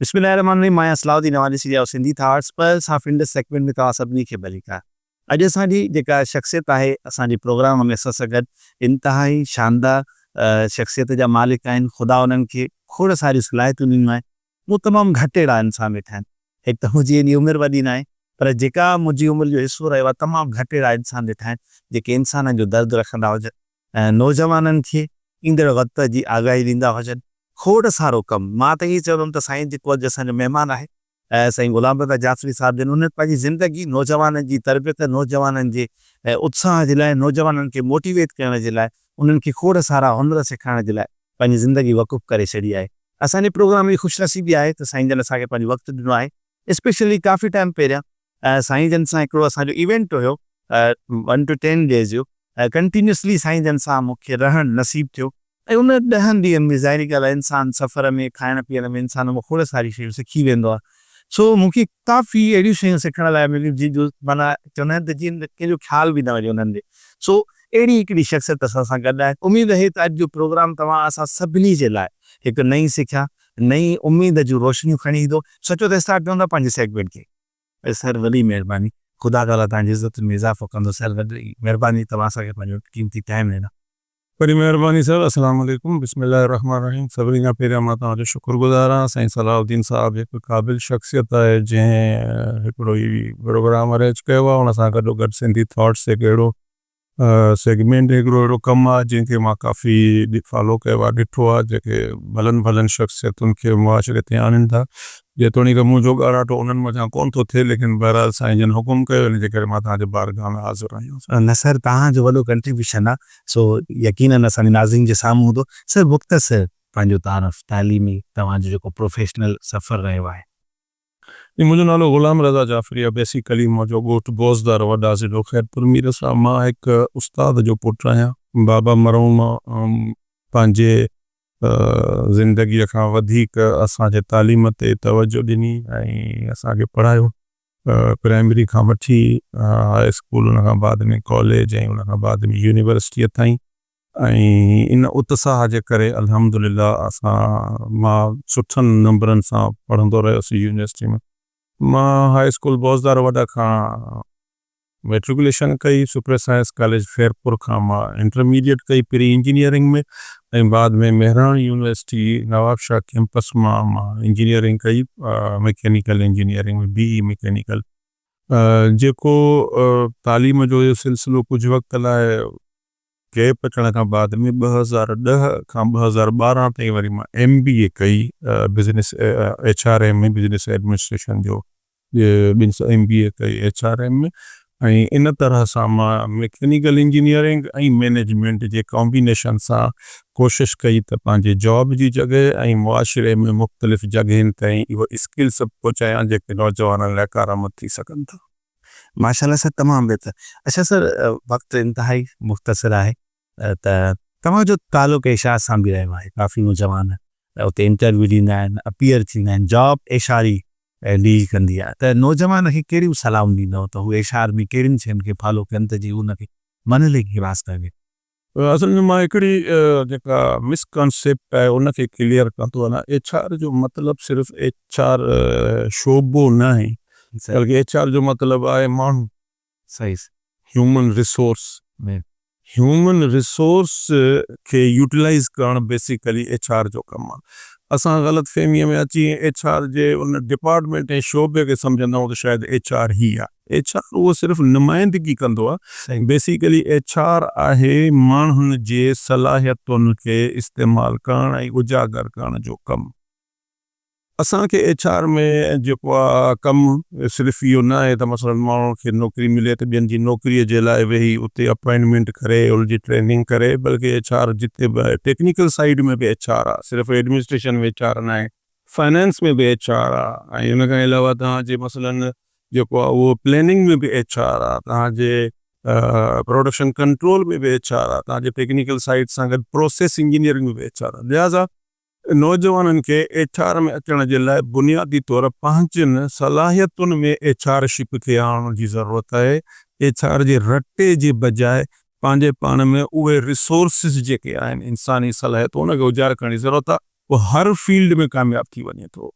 بسم الله الرحمٰن الرحيم مان آهيان صلاح الدين اوهان ڏسي رهيا آهيو Sindhi thoughts pearls of Indus segment ۾ توهان سڀني کي ڀليڪار اڄ اسان جي جيڪا شخصيت آهي اسان جي پروگرام ۾ اسان سان گڏ انتهائي شاندار شخصيت جا مالڪ آهن خدا انهن کي کوڙ ساريون صلاحيتون ڏنيون آهن مون تمام گهٽ اهڙا انسان ڏٺا آهن هڪ ته منهنجي ايڏي عمر وڏي ناهي پر جيڪا منهنجي عمر جو حصو رهيو آهي تمام گهٽ اهڙا انسان ڏٺا آهن جيڪي انسانن جو درد رکندا هجن ۽ نوجوانن کي ايندڙ وقت جي آگاهي ڏيندا هجن. کوڙ سارو ڪم. مان ته ائين چوندم ته سائين جيڪو اڄ اسان جو مهمان آهي سائين غلام رضا جعفري صاحب جن انهن پنهنجي زندگي نوجوانن جي تربيت نوجوانن جي اتساهه جي لاء نوجوانن کي موٽيويٽ ڪرڻ جي لاء انهن کي کوڙ سارا هنر سيکارڻ جي لاء پنهنجي زندگي وقف ڪري ڇڏي آهي. اسان جي پروگرام جي خوش نصيبي آهي ته سائين جن اسان کي پنهنجو وقت ڏنو آهي. اسپيشلي ڪافي ٽائيم پهريان سائين جن سان هڪڙو اسان جو ايونٽ هيو ون ٽو ٽين ڊيز جو ڪنٽينيوسلي سائين جن سان مون کي رهڻ نصيب ٿيو ۽ ان ڏهن ڏينهن ۾ ظاهري ڳالهه آهي انسان سفر ۾ کائڻ پيئڻ ۾ انسان مان کوڙ ساريون شيون سکي ويندو آهي سو مون کي ڪافي اهڙيون شيون سکڻ لاء مليون جن جو معنيٰ چوندا آهن ته جن ڪنهن جو خيال به نه وڃي انهن ڏي سو اهڙي هڪڙي شخصيت اسان سان گڏ آهي اميد اهي ته اڄ جو پروگرام توهان اسان سڀني جي لاء هڪ نئين سکيا نئين اميد جون روشنيون کڻي ايندو. سچو ته اسٽارٽ ڪيون ٿا پنهنجي سيگمينٽ کي. سر وڏي مهرباني خدا تعالي توهان جي عزتن ۾ اضافو ڪندو سر وڏي مهرباني توهان اسان کي پنهنجو قيمتي ٽائيم ڏنو. وڏي مهرباني سر السلام عليڪم بسم الله الرحمن الرحيم سڀني کان پهريان مان توهان جو شڪر گذار آهيان سائين صلاح الدين صاحب هڪ قابل شخصيت آهي جنهن هڪڙو هي پروگرام ارينج ڪيو آهي ان سان گڏو گڏ سنڌي ٿاٽس هڪ اهڙو سيگمينٽ هڪڙو اهڙو ڪم آهي جنهن کي مان ڪافي فالو ڪيو آهي ڏٺو آهي جيڪي ڀلن ڀلن شخصيتن کي معاشري تي آڻين ٿا جيتوڻيڪ منهنجو ڳاڙاٽو انهن منجهان ڪونه ٿو ٿئي ليڪن بهرحال سائين جن حڪم ڪيو ان جي ڪري مان توهان جي بارگاهه ۾ حاضر آهيان. نه سر توهان جو وڏو ڪنٽريبيوشن آهي سو يقينن اسان جي ناظرين جي سامهون هوندو سر مختصر پنهنجو تعارف تعليمي توهان جو جيڪو پروفيشنل سفر رهيو آهي. جي منهنجو نالو غلام رضا جعفري آهي بيسيڪلي منهنجو ڳوٺ بوزدار وڏا ضلعو خيرپور ميرس آهي مان هڪ استاد جو پٽ آهيان بابا مرحوم پنهنجي زندگي کان وڌيڪ اسان جي تعليم تي توجه ڏني ۽ اسان کي پڙهايو پرائمري کان وٺي هاء اسڪول ان کان بعد ۾ ڪاليج ۽ ان کان بعد ۾ يونيورسٽيء تائين ۽ ان اتساهه جي ڪري الحمد لله اسان مان سٺن نمبرن سان پڙهندو رهيس يونيورسٽي ۾ مان هاء اسڪول بوزدار وڏا کان ميٽريڪوليشن ڪئي سپر سائنس ڪاليج خيرپور کان مان انٽرميڊيٽ ڪئي پھرين انجنيئرنگ ۾ ۽ بعد ۾ مهراڻ يونيورسٽي نوابشاهه ڪيمپس مان مان انجنيئرنگ ڪئي مڪينيڪل انجنيئرنگ ۾ بي اي مڪينيڪل جيڪو تعليم جو اهو سلسلو ڪجهه وقت لاء گيپ اچڻ کان بعد ۾ 2010 کان 2012 تائين وري مان ايم بي اي ڪئي business H R M ۾ business administration جو ٻن ايم بي اي ڪئي ايڇ آر ايم ۾ ۽ ان طرح سان مان مڪينيڪل انجنيئرنگ ۽ مئنيجمينٽ جي ڪامبينيشن سان ڪوشش ڪئي ته پنهنجي جاب جي جڳهه ۽ معاشري ۾ مختلف جڳهين تائين اهي اسڪلس پهچايان جيڪي نوجوانن لاء ڪارآمد ٿي سگهن ٿا. ماشاء الله سر تمام بهتر اڇا سر وقت انتهائي مختصر آهي ته توهان جو تعلق ايشا سان به رهيو آهي ڪافي نوجوان اتي انٽرويو ڏيندا آهن اپيئر ٿيندا آهن جاب ايش آر ئي ڊيل ڪندي آهي ته نوجوان کي ڪهڙيون صلاحون ڏيندؤ ته هو ايش آر ۾ ڪهڙين شين کي فالو ڪن ته جي ان کي منزل کي راس ڪري. اصل ۾ مان هڪڙي جيڪا مس ڪانسيپٽ آهي ان کي ڪليئر ڪندو هلان ايڇ آر جو مطلب صرف ايڇ آر شعبو ناهي بلڪه ايڇ آر جو مطلب آهي ماڻهو صحيح هيومن ريسورس هيومن ريسورس کي يوٽيلائيز ڪرڻ بيسيڪلي ايڇ آر جو ڪم آهي اسان غلط فهميء ۾ اچي ايڇ آر جي ان ڊپارٽمينٽ ۽ شعبي کي سمجهندا آهيون ته شايد ايڇ آر هي آهي ايڇ آر اهو صرف نمائندگي ڪندو آهي. بيسيڪلي ايڇ آر آهي ماڻهن جي صلاحيتن کي استعمال ڪرڻ ۽ اجاگر ڪرڻ جو ڪم. اسان کي ايڇ آر ۾ جيڪو آهي ڪم صرف اهو نه آهي ته مثلاً ماڻهن کي نوڪري ملي ته ٻين جي نوڪري جي لاء ويهي اتي اپائنٽمينٽ ڪري ان جي ٽريننگ ڪري بلڪه ايڇ آر جتي به آهي ٽيڪنيڪل سائيڊ ۾ به ايڇ آر آهي صرف ايڊمنسٽريشن ۾ ايڇ آر ناهي. فائنانس ۾ به ايڇ آر آ ۽ ان کان علاوه توهان جي مثلاً جيڪو آ اهو پلاننگ ۾ به ايڇ آر آ توهان جي پروڊڪشن ڪنٽرول ۾ به ايڇ آر آ توهان جي ٽيڪنيڪل سائيڊ سان گڏ پروسيس انجنيئرنگ ۾ به ايڇ آر آ لهٰذا نوجوانن کي ايڇ آر ۾ اچڻ جي لاء بنيادي طور پنهنجين صلاحيتن ۾ ايڇ آر شپ کي آڻڻ جي ضرورت آهي ايڇ آر جي رٽي جي بجاء پنهنجي پاڻ ۾ اهي ريسورسز جيڪي آهن انساني صلاحيتون ان کي اجاگر ڪرڻ جي ضرورت آ. هو هر فيلڊ ۾ ڪامياب ٿي وڃي ٿو.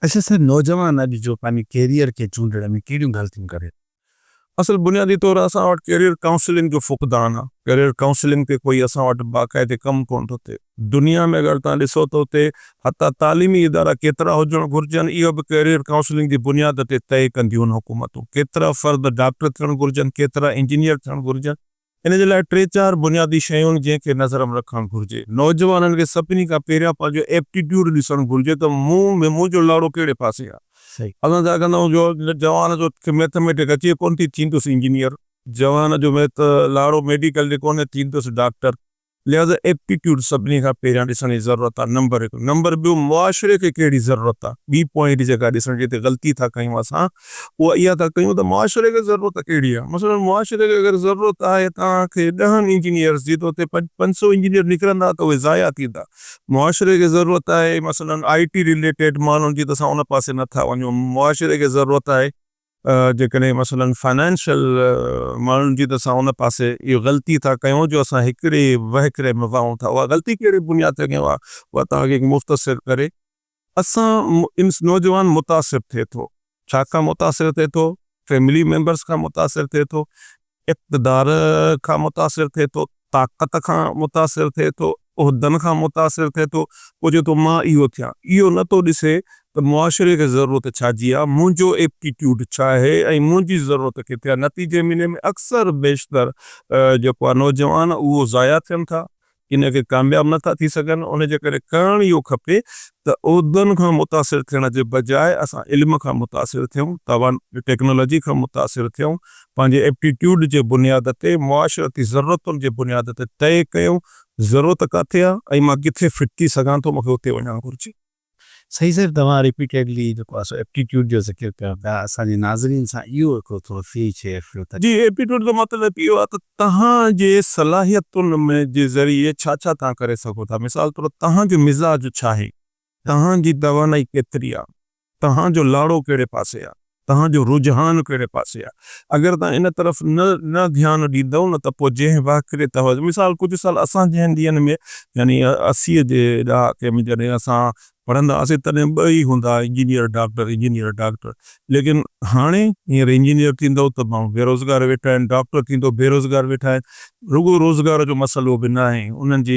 اڇا سر نوجوان اڄ جو پنهنجي ڪيريئر کي چونڊڻ ۾ ڪهڙيون غلطيون ڪري ٿو؟ اصل بنيادي طور اسان وٽ ڪيريئر ڪائونسلنگ جو فقدان آ. ڪيريئر ڪائونسلنگ تي ڪوئي اسان وٽ باقاعدي ڪم ڪونه ٿو ٿئي. دنيا ۾ اگر توهان ڏسو ته اتي حتيٰ تعليمي ادارا ڪيترا هجڻ گهرجن اهو به ڪيريئر ڪائونسلنگ جي بنياد تي طئي ڪنديون آهن حڪومتون. ڪيترا فرد ڊاڪٽر ٿيڻ گهرجن، ڪيترا انجنيئر ٿيڻ گهرجن. ان جي لاء ٽي چار بنيادي شيون جنهن کي نظر ۾ رکڻ گهرجي. نوجوانن کي سڀني کان پهريان پنهنجو ايپٽيٽيوڊ ڏسڻ گهرجي ته مون ۾ منهنجو لاڙو ڪهڙي پاسي آهي. اسان ڇا ڪندا آهيون جو جوان جو کي ميٿميٽڪ اچي ڪونه ٿي ٿيندس انجنيئر، جوان جو ميٿ لاڙو ميڊيڪل ڏي ڪونهي ٿيندس ڊاڪٽر. لهذا ايپٽيٽيوڊ سڀني کان پهريان ڏسڻ جي ضرورت آهي نمبر هڪ. نمبر ٻيو معاشري کي ڪهڙي ضرورت آهي. ٻي پوائنٽ جيڪا ڏسڻ جي هتي غلطي ٿا ڪيون اسان اها اها ٿا ڪيون ته معاشري کي ضرورت ڪهڙي آهي. مثلاً معاشري کي اگر ضرورت آهي توهان کي ڏهن انجنيئرز جي ته اتي پنج سو انجنيئر نڪرندا ته اهي ضايع ٿيندا. معاشري کي ضرورت آهي مثلاً آء ٽي رليٽيڊ ماڻهن جي ته اسان ان پاسي نه ٿا وڃون. معاشري کي ضرورت آهي جيڪڏهن مثلاً فنانشل ماڻهن جي ته اسان ان پاسي اهو غلطي ٿا ڪيون جو اسان هڪڙي وهڪري ۾ واهون ٿا اها غلطي ڪهڙي بنياد تي ڪيون اها توهان کي هڪ مختصر ڪري اسان نوجوان متاثر ٿئي ٿو ڇا کان متاثر ٿئي ٿو فيملي ميمبرس کان متاثر ٿئي ٿو اقتدار کان متاثر ٿئي ٿو، طاقت کان متاثر ٿئي ٿو، عهدن کان متاثر ٿئي ٿو، پوء چئي ٿو مان اهو ٿيان. اهو نه ٿو ڏسي ته معاشري کي ضرورت ڇا جي آهي، منهنجو ايپٽيٽيوڊ ڇا آهي ۽ منهنجي ضرورت ڪٿي آهي. نتيجي ۾ انهي ۾ اڪثر بيشتر جيڪو آهي نوجوان اهو ضايع ٿين ٿا. ان کي ڪامياب نه ٿا ٿي سگهن، ان جي ڪري ڪرڻ اهو کپي ته عهدن کان متاثر ٿيڻ جي بجاء اسان علم کان متاثر ٿيون، توان ٽيڪنالاجي کان متاثر ٿيون، پنهنجي ايپٽيٽيوڊ جي بنياد تي معاشرتي ضرورتن جي بنياد تي طئي ڪيون ضرورت ڪاٿي آهي ۽ مان ڪٿي فٽ ٿي سگهان ٿو مون کي اتي وڃڻ گهرجي. صحيح صاحب توهان ريپيٽيڊلي جيڪو آهي سو ايپٽيٽيوڊ جو ذڪر ڪيو پيا اسان جي ناظرين سان اهو هڪڙو ٿورو فري شيئر ڪيو ته. جي ايپٽيٽيوڊ جو مطلب اهو آهي ته توهان جي صلاحيتن ۾ جي ذريعي ڇا ڇا توهان ڪري سگهو ٿا مثال طور توهان جو مزاج ڇا آهي توهان جي توانائي ڪيتري آهي توهان جو لاڙو ڪهڙي پاسي آهي توهان جو رجحان ڪهڙي پاسي آهي؟ اگر توهان ان طرف نه نه ڌيان ڏيندؤ نه ته پوء جنهن وهڪري تهوز مثال ڪجهه سال اسان جنهن ڏينهن ۾ يعني اسيء جي ڏهاڪي ۾ جڏهن اسان پڙهندا هئاسين تڏهن ٻه ئي هوندا هئا انجنيئر ڊاڪٽر انجنيئر ڊاڪٽر ليڪن هاڻي هينئر انجنيئر ٿيندؤ ته ماڻهو بيروزگار ويٺا آهن ڊاڪٽر ٿيندو بيروزگار ويٺا آهن رڳو روزگار جو مسئلو به ناهي انهن جي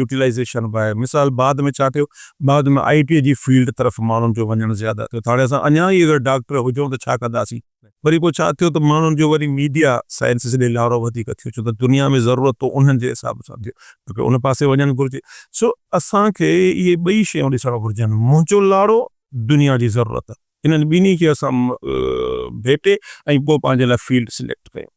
يوٽيلائيزيشن به آهي مثال بعد ۾ ڇا ٿيو بعد ۾ آئي ٽي جي فيلڊ طرف ماڻهن جو وڃڻ زياده ٿيو ته هاڻي اسان اڃا ئي اگر ڊاڪٽر هجون ته ڇا ڪنداسين وري پوء ڇا ٿيو ته ماڻهن جو وري ميڊيا سائنسز ڏي لاڙو وڌيڪ ٿيو ڇو ته دنيا ۾ ضرورت انهن جي حساب سان ٿيو ته ان پاسي وڃڻ گهرجي سو اسان کي اهي ٻئي شيون ڏسڻ گهرجن منهنجو لاڙو دنيا جي ضرورت انهن ٻنهي کي اسان ڀيٽي ۽ پوء پنهنجي لاء فيلڊ سليڪٽ ڪيون.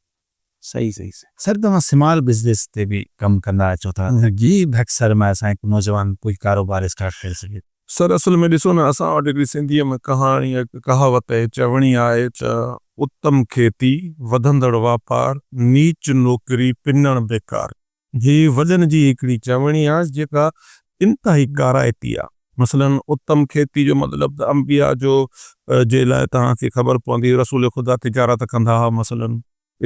صحيح صحيح سر توهان سمال بزنس تي به ڪم ڪندا اچو ٿا ته جي ڀڪ سر مان اسان هڪ نوجوان ڪوئي ڪاروبار اسٽارٽ ڪري سگهي ٿو. سر اصل ۾ ڏسو نه اسان وٽ هڪڙي سنڌيء ۾ ڪهاڻي ڪهاوت آهي چوڻي آهي ته اتم کيتي وڌندڙ واپار نيچ نوڪري پنڻ بيڪار. هي وڏن جي هڪڙي چوڻي آهي جيڪا انتهائي ڪارائتي آهي. مثلاً اتم کيتي جو مطلب ته انبياء جو جي لاء توهان کي خبر پوندي رسول خدا تجارت ڪندا هئا مثلاً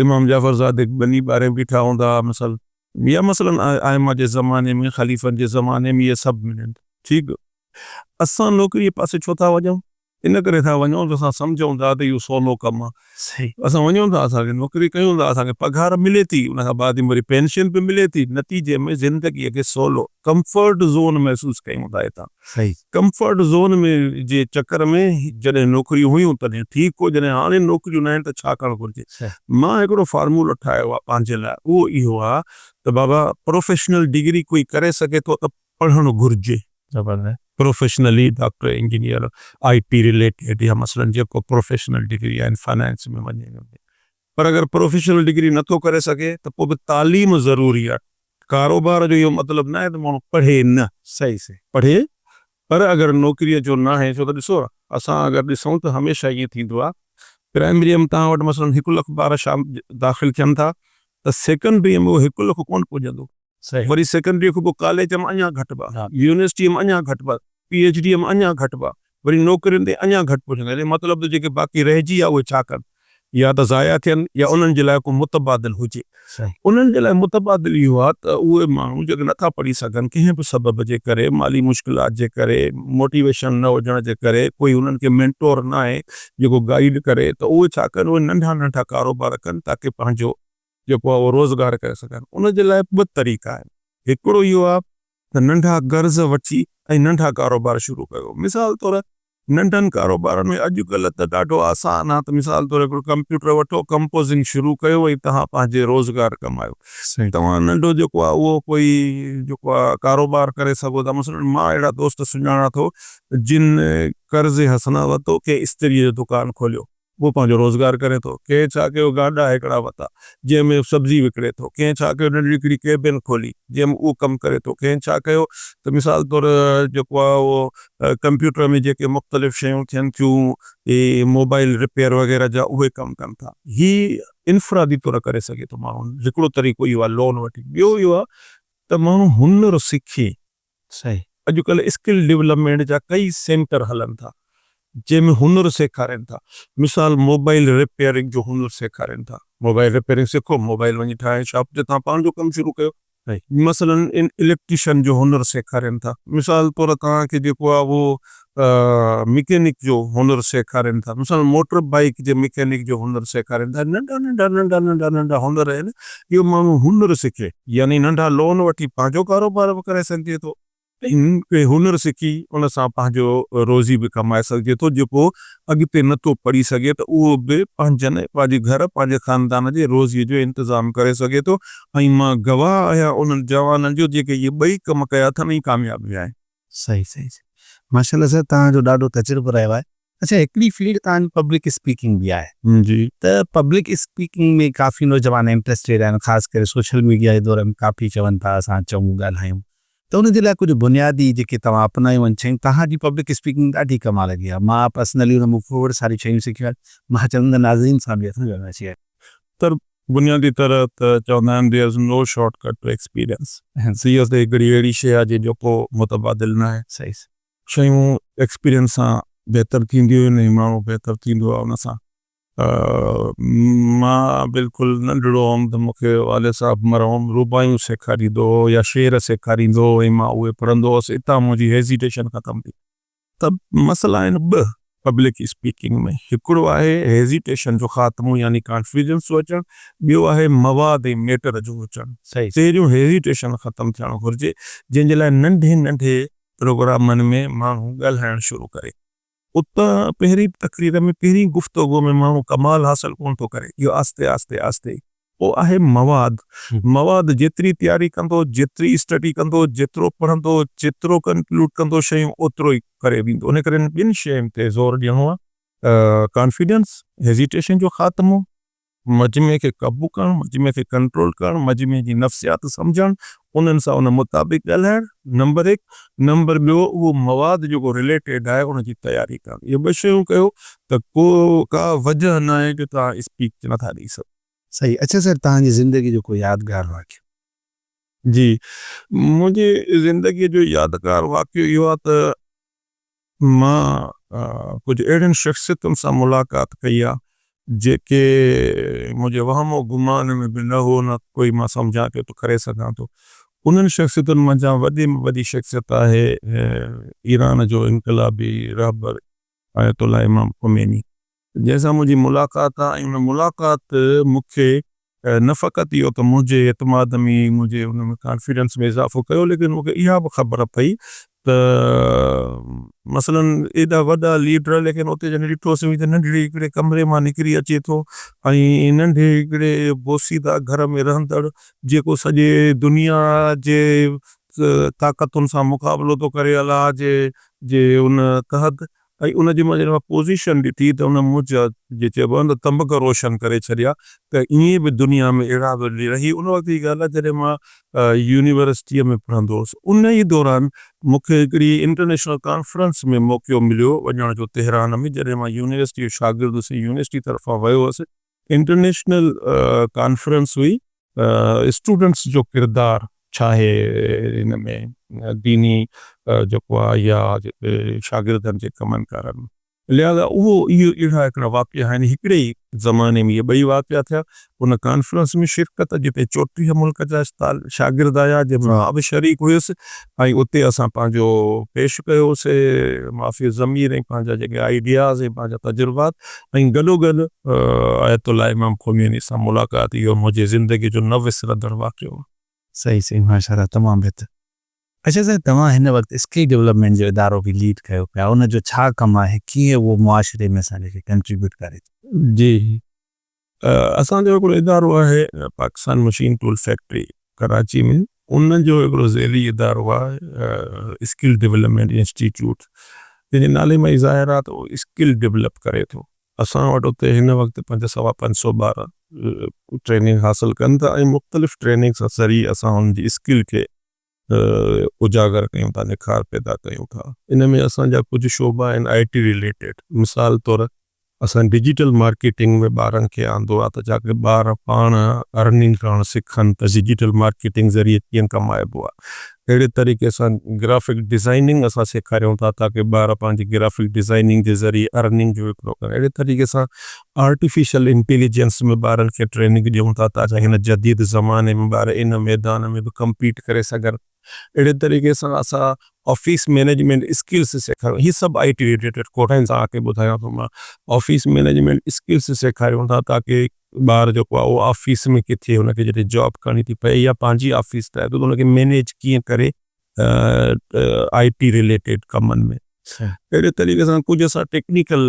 امام جعفر صادق ٻني ٻاري بيٺا هوندا هئا مثلاً يا مثلاً ائمه جي زماني ۾ خليفن جي زماني ۾ اهي سڀ ملن ٺيڪ اسان نوڪري جي پاسي ڇو ٿا وڃون؟ ان ڪري ٿا وڃون جو اسان سمجهون ٿا ته اهو سولو ڪم آهي. اسان وڃون ٿا اسان کي نوڪري ڪيون ٿا اسان کي پگهار ملي ٿي ان کان بعد وري پينشن به ملي ٿي نتيجي ۾ زندگي کي سولو ڪمفرٽ زون محسوس ڪيون ٿا هتان ڪمفرٽ زون ۾ جي چڪر ۾ جڏهن نوڪريون هيون تڏهن ٺيڪ هو جڏهن هاڻي نوڪريون ناهن ته ڇا ڪرڻ گهرجي مان هڪڙو فارمولو ٺاهيو آهي پنهنجي لاء اهو اهو آهي ته بابا پروفيشنل ڊگري ڪوئي ڪري سگهي ٿو ته پڙهڻ گهرجي. Professionally doctor engineer I T related يا مثلاً جيڪو پروفيشنل ڊگري آهن فنانس ۾ وڃي پر اگر پروفيشنل ڊگري نٿو ڪري سگهي ته پوء به تعليم ضروري آهي ڪاروبار جو اهو مطلب ناهي ته ماڻهو پڙهي نه صحيح پڙهي پر اگر نوڪري جو ناهي ڇو ته ڏسو اسان اگر ڏسون ته هميشه ائين ٿيندو آهي پرائمري ۾ توهان وٽ مثلاً هڪ لک ٻار شام داخل ٿين ٿا ته سيڪنڊري ۾ اهو هڪ لک ڪونه پڄندو وري سيڪنڊري کان پوء ڪاليج ۾ اڃا گهٽبا، يونيورسٽيء ۾ اڃا گهٽبا، پي ايڇ ڊيء ۾ اڃا گهٽبا، وري نوڪرين تي اڃا گهٽ پهچندا. يعني مطلب ته جيڪي باقي رهجي ويا اهي ڇا ڪن؟ يا ته ضايع ٿين يا انهن جي لاء ڪو متبادل هجي. انهن جي لاء متبادل اهو آهي ته اهي ماڻهو جيڪي نٿا پڙهي سگهن ڪنهن به سبب جي ڪري، مالي مشڪلات جي ڪري، موٽيويشن نه هجڻ جي ڪري، ڪوئي انهن کي مينٽور ناهي جيڪو گائيڊ ڪري ته اهي ڇا ڪن اهي ننڍا ننڍا ڪاروبار ڪن تاڪه پنهنجو جيڪو آهي اهو روزگار ڪري سگهن. ان جي لاء ٻه طريقا آهن. هڪڙو اهو آهي ته ننڍا قرض وٺي ۽ ننڍا ڪاروبار شروع ڪيو. مثال طور ننڍن ڪاروبارن ۾ اڄ ڪلهه ته ڏاڍو آسان آهي ته مثال طور هڪڙو ڪمپيوٽر وٺو، ڪمپوزنگ شروع ڪيو ۽ توهان پنهنجي روزگار ڪمايو. توهان ننڍو جيڪو آهي اهو ڪوئي جيڪو آهي ڪاروبار ڪري سگهو ٿا. مثلاً مان اهڙا دوست سڃاڻان ٿو جن قرض حسنه ورتو، ڪنهن استريء جو دڪان کوليو. اهو پنهنجو روزگار ڪري ٿو. ڪنهن ڇا ڪيو گاڏا هڪڙا وتا جنهن ۾ سبزي وڪڻي ٿو. ڪنهن ڇا ڪيو ننڍڙي هڪڙي ڪيبن کولي جنهن ۾ اهو ڪم ڪري ٿو. ڪنهن ڇا ڪيو ته مثال طور جيڪو آهي اهو ڪمپيوٽر ۾ جيڪي مختلف شيون ٿين ٿيون هي موبائل رپيئر وغيره جا اهي ڪم ڪن ٿا. هي انفرادي طور ڪري سگهي ٿو ماڻهو. هڪڙو طريقو اهو آهي لون وٺي. ٻيو اهو آهي ته ماڻهو هنر سکي. اڄڪلهه اسڪل ڊولپمينٽ جا ڪئي سينٽر هلن ٿا جنهن ۾ هنر سيکارين ٿا مثال موبائل رپيئرنگ جو هنر سيکارين ٿا موبائل رپيئرنگ سکو موبائل وڃي ٺاهي شاپ تي توهان پاڻ جو ڪم شروع ڪيو مثلا اليڪٽريشن جو هنر سيکارين ٿا مثال طور توهان کي جيڪو آهي اهو مڪينڪ جو هنر سيکارين ٿا مثلا موٽر بائيڪ جي مڪينڪ جو هنر سيکارين ٿا ننڍا ننڍا ننڍا ننڍا ننڍا هنر آهن اهو ماڻهو هنر سکي يعني ننڍا لون وٺي پنهنجو ڪاروبار به ڪري سگهجي ٿو ۽ هنر سکي ان سان پنهنجو روزي به ڪمائي سگهجي ٿو جيڪو اڳتي نه ٿو پڙهي سگهي ته اهو به پنهنجن پنهنجي گهر پنهنجي خاندان جي روزي جو انتظام ڪري سگهي ٿو ۽ مان گواهه آهيان انهن جوانن جو جيڪي اهي ٻئي ڪم ڪيا اٿن ۽ ڪامياب ويا آهن. صحيح صحيح ماشاء الله سر توهان جو ڏاڍو تجربو رهيو آهي اڇا هڪڙي فيلڊ توهان جي پبلڪ اسپيڪنگ به آهي جي. ته پبلڪ اسپيڪنگ ۾ ڪافي نوجوان انٽريسٽيڊ آهن خاص ڪري سوشل ميڊيا جي دور ۾ ڪافي چون ٿا اسان چئون ڳالهايون ته ان جي لاء ڪجهه بنيادي جيڪي توهان اپنايون آهن شيون توهان جي پبلڪ اسپيڪنگ ڏاڍي ڪمال جي آهي مان پرسنلي ان مان کوڙ ساريون شيون سکيون آهن مان چوندم ته ناظرين سان به اسان ڳالهائڻ شيئر سر بنيادي طرح ته چوندا آهن there is no short cut to experience اهو ته هڪڙي اهڙي شيء آهي جنهن جو ڪو متبادل ناهي. شيون ايڪسپيرينس سان بهتر ٿينديون آهن ۽ ماڻهو بهتر ٿيندو آهي ان سان. مان بلڪل ننڍڙو هئم ته مون کي والد صاحب مرحوم رباعيون سيکاريندو هو يا شعر سيکاريندو هو ۽ مان اهي پڙهندو هوس اتان منهنجي هيزيٽيشن ختم ٿي. ته مسئلا آهن ٻه پبلڪ اسپيڪنگ ۾ هڪڙو آهي هيزيٽيشن جو خاتمو يعني ڪانفيڊنس جو اچڻ ٻيو آهي مواد ۽ ميٽر جو هجڻ. پهريون هيزيٽيشن ختم ٿيڻ گهرجي جنهن جي لاء ننڍي ننڍي پروگرامن ۾ ماڻهو ڳالهائڻ شروع ڪري. اتان پهرين تقرير ۾ پهرين گفتگو ۾ ماڻهو ڪمال حاصل ڪونه ٿو ڪري اهو آهستي آهستي آهستي پوء آهي مواد مواد جيتري تياري ڪندو جيتري اسٽڊي ڪندو جيترو پڙهندو جيترو ڪنڪلوڊ ڪندو شيون اوترو ئي ڪري ويندو ان ڪري ٻن شين تي زور ڏيڻو آهي ڪانفيڊنس هيزيٽيشن جو خاتمو مجمعي کي قابو ڪرڻ، مجمعي کي ڪنٽرول ڪرڻ، مجمعي جي نفسيات سمجهڻ، انهن سان ان مطابق ڳالهائڻ، نمبر هڪ، نمبر ٻيو اهو مواد جيڪو رليٽيڊ آهي ان جي تياري ڪرڻ، اهي ٻه شيون ڪيو ته ڪو ڪا وجهه ناهي جو توهان اسپيچ نٿا ڏئي سگهو. صحيح اڇا سر توهان جي زندگي جو ڪو يادگار واقعو. جي منهنجي زندگي جو يادگار واقعو اهو آهي ته مان ڪجهه اهڙين شخصيتن سان ملاقات ڪئي آهي جيڪي منهنجي وهم و گمان ۾ به نه هو نه ڪوئي مان سمجهان پيو ته ڪري سگهان ٿو. انهن شخصيتن منجهان وڏي ۾ وڏي شخصيت آهي ايران جو انقلابي رهبر آيت الله امام خميني جنهن سان منهنجي ملاقات آ ۽ ان ملاقات مون کي نه فقط اهو ته منهنجي اعتماد ۾ منهنجي ان ۾ ڪانفيڊنس ۾ اضافو ڪيو ليڪن مون کي اها به خبر پئي ته مثلا ايڏا وڏا ليڊر ليڪن اتي جڏهن ڏٺوسين ته ننڍڙي هڪڙي ڪمري مان نڪري اچي ٿو ۽ ننڍي هڪڙي بوسيده گهر ۾ رهندڙ جيڪو سڄي دنيا جي طاقتن سان مقابلو ٿو ڪري الله جي جي ان تحت ۽ ان جي مان جڏهن مان پوزيشن ڏٺي ته ان منهنجا جي چئبو آهي نه ته تنبڪ روشن ڪري ڇڏيا ته ائين به دنيا ۾ اهڙا به رهي ان وقت جي ڳالهه آهي جڏهن مان يونيورسٽيء ۾ پڙهندو هوس ان ئي دوران مون کي هڪڙي انٽرنيشنل ڪانفرنس ۾ موقعو مليو وڃڻ جو تهران ۾ جڏهن مان يونيورسٽيء جو شاگرد هوس يونيورسٽي طرفان ويو هوس انٽرنيشنل ڪانفرنس هئي اسٽوڊنٽس جو ڪردار ڇا آهي ان ۾ ديني جيڪو آهي يا جيڪي شاگردن جي ڪمن ڪارن ۾. لهٰذا اهو اهو اهڙا هڪڙا واقعا آهن هڪڙي ئي زماني ۾ اهي ٻئي واقعا ٿيا. ان ڪانفرنس ۾ شرڪت جتي 34 ملڪ جا شاگرد آيا جنهن ۾ مان به شريڪ هيس ۽ اتي اسان پنهنجو پيش ڪيوسي معافي الضمير ۽ پنهنجا جيڪي آئيڊياز ۽ پنهنجا تجربات ۽ گڏوگڏ آيت الله امام خميني سان ملاقات اهو منهنجي زندگي جو نه وسرندڙ واقعو هو. صحيح صحيح ماشاءالله تمام بهتر. اڇا سائين توهان هن وقت اسڪل ڊولپمينٽ جو ادارو به ليڊ ڪيو پيا ان جو ڇا ڪم آهي ڪيئن اهو معاشري ۾ اسان کي ڪنٽريبيوٽ ڪري ٿو؟ جي اسان جو هڪڙو ادارو آهي Pakistan machine tool factory Karachi ۾ ان جو هڪڙو ذيلي ادارو آهي اسڪل ڊولپمينٽ انسٽيٽيوٽ جنهن جي نالي مان ئي ظاهر آهي ته اهو اسڪل ڊولپ ڪري ٿو. اسان وٽ اتي هن وقت پنج سوا پنج سو ٻار ٽريننگ حاصل ڪن ٿا ۽ مختلف ٽريننگس ذريعي اسان انهن جي اسڪل کي اجاگر ڪيون ٿا نکار پيدا ڪيون ٿا. ان ۾ اسان جا ڪجهه شعبا آهن آء ٽي رليٽيڊ مثال طور اسان ڊجيٽل مارڪيٽنگ ۾ ٻارن کي آندو آهي ته جاڪي ٻار پاڻ ارننگ ڪرڻ سکن ته ڊجيٽل مارڪيٽنگ ذريعي ڪيئن ڪمائبو آهي. اهڙي طريقي سان گرافڪ ڊزائننگ اسان سيکاريون ٿا تاڪه ٻار پنهنجي گرافڪ ڊزائننگ جي ذريعي ارننگ جو هڪڙو ڪن اهڙي طريقي سان آرٽيفيشل انٽيليجنس ۾ ٻارن کي ٽريننگ ڏيون ٿا تاڪه هن جديد زماني ۾ ٻار ان ميدان ۾ به ڪمپيٽ ڪري سگهن اهڙي طريقي سان اسان آفيس مينيجمينٽ اسڪلس سيکاريون هي سڀ آئي ٽي رليٽيڊ ڪورس آهن توهان کي ٻڌايان ٿو مان آفيس مينيجمينٽ اسڪلس سيکاريون ٿا تاڪه ٻار جيڪو آهي اهو آفيس ۾ ڪٿي هن کي جڏهن جاب ڪرڻي ٿي پئي يا پنهنجي آفيس ٺاهي ٿو ته هن کي مينيج ڪيئن ڪري آئي ٽي رليٽيڊ ڪمن ۾ اهڙي طريقي سان ڪجهه اسان ٽيڪنيڪل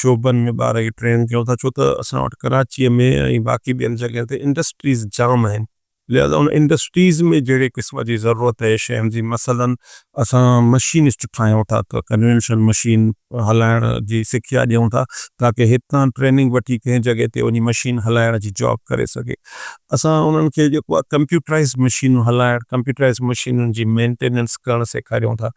شعبن ۾ ٻار کي ٽرين ڪيون ٿا ڇو ته اسان وٽ ڪراچيء ۾ ۽ باقي ٻين جڳهين تي انڊسٽريز جام آهن لهذا ان انڊسٽريز ۾ جهڙي قسم جي ضرورت آهي شين جي مثلاً اسان مشينسٽ ٺاهيون ٿا ته ڪنوينشنل مشين هلائڻ جي سکيا ڏيون ٿا تاڪه هتان ٽريننگ وٺي ڪنهن جڳهه تي وڃي مشين هلائڻ جي جاب ڪري سگهي. اسان انهن کي جيڪو آهي ڪمپيوٽرائيز مشينون هلائڻ ڪمپيوٽرائيز مشينن جي مينٽيننس ڪرڻ سيکاريون ٿا.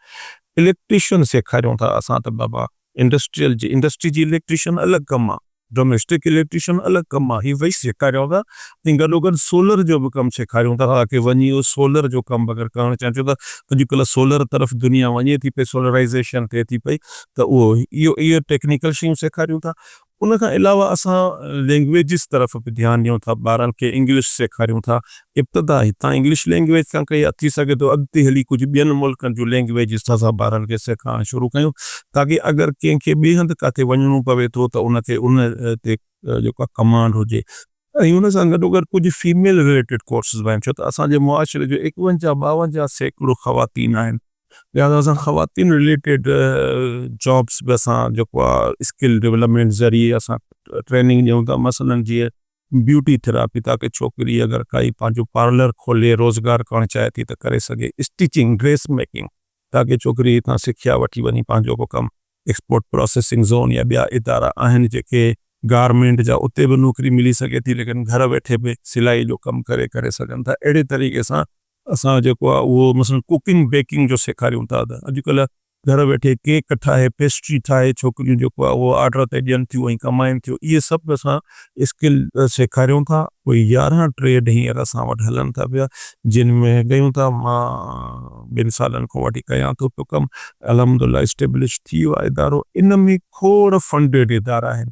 اليڪٽريشن سيکاريون ٿا اسان ته بابا انڊسٽريل جي انڊسٽري جي اليڪٽريشن الڳ ڪم آ ڊوميسٽڪ اليڪٽريشن الڳ ڪم آ هي ٻئي سيکاريون ٿا ۽ گڏوگڏ سولر جو به ڪم سيکاريون ٿا تاڪه وڃي اهو سولر جو ڪم به اگر ڪرڻ چاهين ڇو ته اڄڪلهه سولر طرف دنيا وڃي ٿي پئي سولرائيزيشن ٿئي ٿي پئي ته اهو اهو اهي ٽيڪنيڪل شيون سيکاريون ٿا ان کان علاوه اسان لينگويجز طرف به ڌيان ڏيون ٿا، ٻارن کي انگلش سيکاريون ٿا، ابتدا هتان انگلش لينگويج کان ڪئي آهي، ٿي سگهي ٿو اڳتي هلي ڪجهه ٻين ملڪن جون لينگويجز اسان ٻارن کي سيکارڻ شروع ڪيون تاڪه اگر ڪنهن کي ٻئي هنڌ ڪاٿي وڃڻو پوي ٿو ته ان کي ان تي جيڪو آهي ڪمانڊ هجي ۽ ان سان گڏوگڏ ڪجهه فيميل رليٽيڊ ڪورسز به آهن ڇو ته اسان جي معاشري جو ايڪونجاهه ٻاونجاهه سيڪڙو خواتين آهن. لهٰذا اسان خواتين رليٽيڊ جابس به اسان جيڪو آ اسڪل ڊولپمينٽ ذريعي اسان ٽريننگ ڏيون ٿا مثلاً جيئن بيوٽي ٿراپي تاڪه ڇوڪري اگر ڪائي پنهنجو پارلر کولي روزگار ڪرڻ چاهي ٿي ته ڪري سگهي اسٽچنگ ڊريس ميڪنگ تاڪه ڇوڪري هتان سکيا وٺي وڃي پنهنجو ڪو ڪم ايڪسپورٽ پراسيسنگ زون يا ٻيا ادارا آهن جيڪي گارمينٽ جا اتي به نوڪري ملي سگهي ٿي ليڪن گهر ويٺي به سلائي جو ڪم ڪري ڪري سگهن ٿا اهڙي طريقي سان اسان جيڪو آهي اهو مثلاً ڪوڪنگ بيڪنگ جو سيکاريون ٿا ته اڄڪلهه گهر ويٺي ڪيڪ ٺاهي پيسٽري ٺاهي ڇوڪريون جيڪو آهي اهو آرڊر تي ڏين ٿيون ۽ ڪمائين ٿيون اهي سڀ اسان اسڪل سيکاريون ٿا ڪوئي 11 ٽريڊ هينئر اسان وٽ هلن ٿا پيا جن ۾ ڪيون ٿا مان ٻن سالن کان وٺي ڪيان ٿو پيو ڪم الحمدلله اسٽيبلش ٿي ويو آهي ادارو ان ۾ کوڙ فنڊيڊ ادارا آهن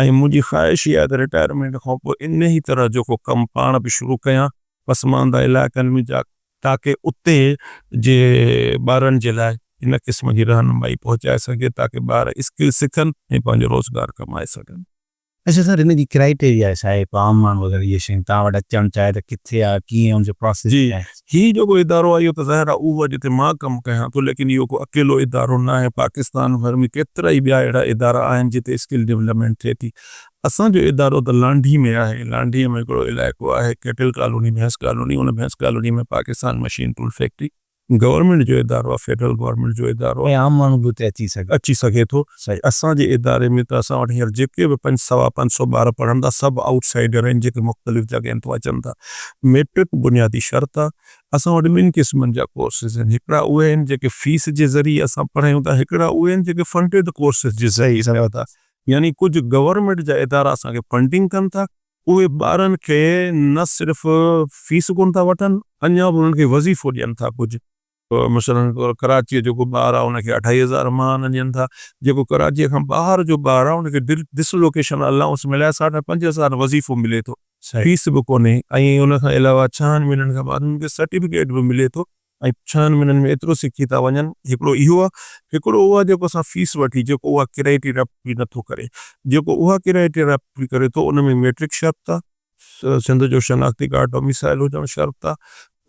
۽ منهنجي خواهش اها آهي ته رٽائرمينٽ کان پوء انهي طرح جو ڪو ڪم پاڻ به شروع ڪيان پسمانده علائقن ۾ جا تاڪه اتي جي ٻارن جي لاء ان قسم جي رهنمائي پهچائي سگهجي تاڪه ٻار اسڪل سکن ۽ پنهنجو روزگار ڪمائي سگهن. اڇا سر ان جي ڪرائيٽيريا ڇا آهي ڪو عام ماڻهو اگر اهي شيون توهان وٽ اچڻ چاهي ته ڪٿي آهي ڪيئن ان جو پراسيس جي ڇا آهي؟ هي جيڪو ادارو آهي اهو ته ظاهر آهي اهو آهي جتي مان ڪم ڪيان ٿو ليڪن اهو ڪو اڪيلو ادارو ناهي پاڪستان ڀر ۾ ڪيترائي ٻيا اهڙا ادارا آهن جتي اسڪل ڊولپمينٽ ٿئي ٿي. اسان جو ادارو ته لانڍي ۾ آهي لانڍي ۾ هڪڙو علائقو آهي ڪيٽل ڪالوني ڀينس ڪالوني ان ڀينس colony ۾ Pakistan machine tool factory government جو ادارو آهي فيڊرل گورنمينٽ جو ادارو آهي. ۽ عام ماڻهو به اتي اچي سگهي. اچي سگهي ٿو. اسان جي اداري ۾ ته اسان وٽ هينئر جيڪي به پنج سوا پنج سو ٻار پڙهن ٿا سڀ آئوٽ سائيڊر آهن جيڪي مختلف جڳهين تان اچن ٿا. ميٽرڪ بنيادي شرط آهي. اسان وٽ ٻن قسمن جا ڪورسز آهن هڪڙا اهي آهن جيڪي فيس جي ذريعي اسان پڙهايون ٿا هڪڙا اهي آهن جيڪي فنڊيڊ ڪورسز جي ذريعي پڙهايون ٿا يعني ڪجهه گورنمينٽ جا ادارا اسان کي فنڊنگ ڪن ٿا اهي ٻارن کي نه صرف فيس ڪونه ٿا وٺن اڃا به انهن کي وظيفو ڏين ٿا ڪجهه. مثلاً طور ڪراچيء جو ڪو ٻار آ ان کي اڍائي ھزار ماھانه ڏين ٿا، جيڪو ڪراچيء کان ٻاھر جو ٻار آ ان کي ڊسلوڪيشن الائونس ملائي ساڍا پنج ھزار وظيفو ملي ٿو، فيس به ڪونھي ۽ ان کان علاوه ڇهن مھينن کان بعد انھن کي سرٽيفڪيٽ به ملي ٿو ۽ ڇهن مھينن ۾ ايترو سکي ٿا وڃن. ھڪڙو اھو آ، ھڪڙو اھو آ جيڪو اسان فيس وٺي جيڪو اھا ڪرائيٽيريا پوري نٿو ڪري، جيڪو اھا ڪرائيٽيريا پوري ڪري ٿو ان ۾ ميٽرڪ شرط آ، سنڌ جو شناختي ڪارڊ ڊوميسائل هجڻ شرط آ،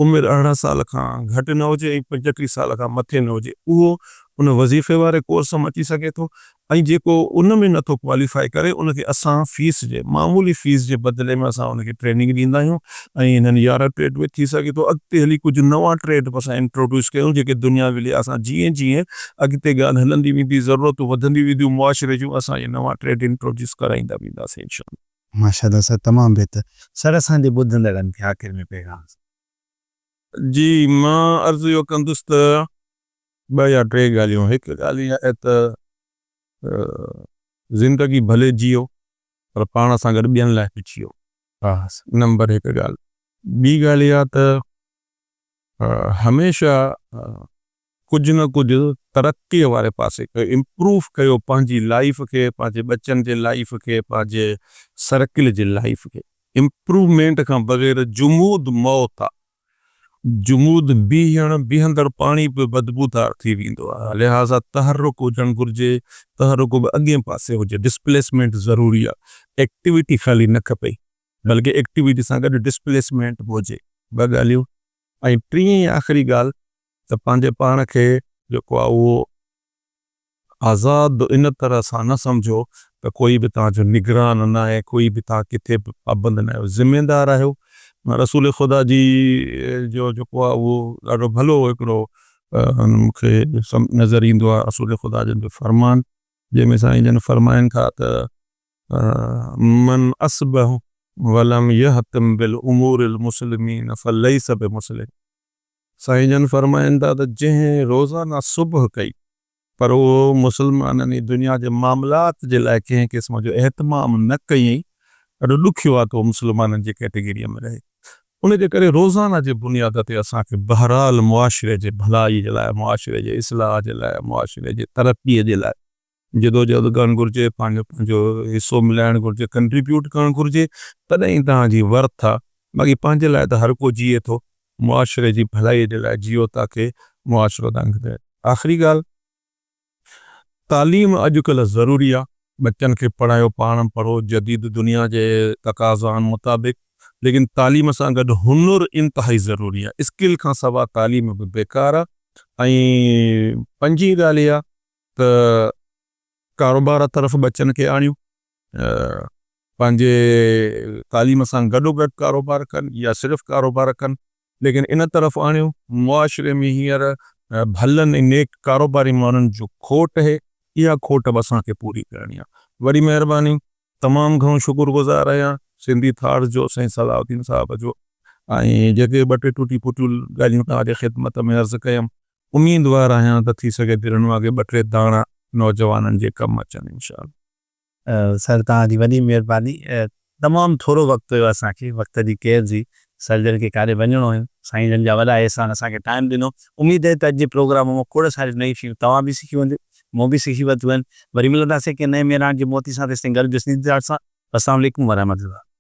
عمر 18 سال کان گهٽ نه هجي ۽ 35 سال کان مٿي نه هجي، اهو ان وظيفي واري ڪورس ۾ اچي سگهي ٿو ۽ جيڪو ان ۾ نٿو ڪواليفائي ڪري ان کي اسان فيس جي معمولي فيس جي بدلي ۾ اسان ان کي ٽريننگ ڏيندا آهيون ۽ انهن 11 ٽريڊ ۾ ٿي سگهي ٿو اڳتي هلي ڪجهه نوان ٽريڊ به اسان انٽروڊيوس ڪيون جيڪي دنياوي لحاظ سان جيئن جيئن اڳتي ڳالهه هلندي ويندي ضرورتون وڌنديون وينديون معاشري جون اسان اهي نوان ٽريڊ انٽروڊيوس ڪرائيندا وينداسين انشاء الله. ماشاءالله سر تمام بهتر سر اسان جي ٻڌندڙن کي آخر ۾ پيغام. جي مان عرض اهو ڪندس ته ٻه يا ٽي ڳالهيون هڪ ڳالهه اها آهي ته زندگي ڀلي جيئو پر پاڻ سان گڏ ٻين لاء به جيئو نمبر هڪ ڳالهه ٻي ڳالهه اها ته هميشه ڪجهه نه ڪجهه ترقيء واري پاسي ڪيو، امپروو ڪيو پنهنجي لائيف کي، پنهنجي ٻچن جي لائيف کي، پنهنجي سرڪل جي لائيف کي. امپروومينٽ کان بغير جمود موت آ. جمود بيهڻ، بيهندڙ پاڻي به بدبودار ٿي ويندو آ. لهٰذا تحرڪ هجڻ گهرجي، تحرڪ به اڳئين پاسي هجي، ڊسپليسمينٽ ضروري آ. ايڪٽيوٽي خالي نه کپي، بلڪه ايڪٽيوٽي سان گڏ ڊسپليسمينٽ به هجي. ٻه ڳالهيون. ۽ ٽين ۽ آخري ڳالهه ته پنهنجي پاڻ کي جيڪو آهي اهو آزاد ان طرح سان نه سمجهو ته ڪوئي به توهان جو نگران ناهي، ڪوئي به توهان ڪٿي به پابند ناهيو، ذميدار آهيو. رسول خدا جي جو جيڪو آهي اهو ڏاڍو ڀلو هڪڙو مون کي نظر ايندو آهي رسول خدا جن جو فرمان جنهن ۾ سائين جن فرمائن ٿا ته من اصبح ولم يهتم بالامور المسلمين فليس بمسلم سائين جن فرمائن ٿا ته جنهن روزانه صبح ڪئي پر اهو مسلمانن ۽ دنيا جي معاملات جي لاء ڪنهن قسم جو اهتمام نه ڪيائين ڏاڍو ڏکيو آهي ته اهو مسلمانن جي ڪيٽيگريء ۾ رهي ان جي ڪري روزانه جي بنياد تي اسان کي بهرحال معاشري جي ڀلائي جي لاء معاشري جي اصلاح جي لاء معاشري جي ترقي جي لاء جدوجهد ڪرڻ گهرجي، پنهنجو پنهنجو حصو ملائڻ گهرجي، ڪنٽريبيوٽ ڪرڻ گهرجي، تڏهن ئي توهان جي ورٿ آ، باقي پنهنجي لاء ته هر ڪو جيئي ٿو، معاشري جي ڀلائي جي لاء جيئو تاڪه معاشرو توهان کي آخري ڳالهه تعليم اڄڪلهه ضروري آ، ٻچن کي پڙهايو پاڻ پڙهو جديد دنيا جي تقاضائن مطابق، ليڪن تعليم سان گڏ هنر انتهائي ضروري آ، اسڪل کان سوا تعليم به بيڪار آ ۽ پنجين ڳالهه اها ته ڪاروبار طرف ٻچن کي آڻيون، پنهنجي تعليم سان گڏوگڏ ڪاروبار ڪن يا صرف ڪاروبار ڪن ليڪن ان طرف آڻيون، معاشري ۾ هينئر ڀلن ۽ نيڪ ڪاروباري ماڻهن جو کوٽ اهي، اها کوٽ به اسان کي پوري ڪرڻي آهي. وڏي مهرباني. تمام گهڻو شڪر گذار آهيان سنڌي ٿاٽس جو سائين صلاح الدين صاحب جو ۽ جيڪي ٻه ٽي ٽوٽي ڦوٽيون ڳالهيون توهان جي خدمت ۾ عرض ڪيم اميدوار آهيان ته ٿي سگهي ته انهن مان ڪي ٻه ٽي داڻا نوجوانن جي ڪم اچن انشاء الله. سر توهان جي وڏي مهرباني تمام ٿورو وقت هيو اسان کي وقت جي قيد هئي سر جن کي ڪاڏي وڃڻو هيو سائين جن جا وڏا احسان اسان کي ٽائيم ڏنو اميد آهي ته اڄ جي پروگرام مان کوڙ ساريون نيون شيون توهان به سکيون هونديون مون به سکي ورتيون آهن وري ملنداسين ڪنهن نئين مهراڻ جي موتي سان تيستائين گڏ جسنيد سان السلام عليڪم ورحمة الله.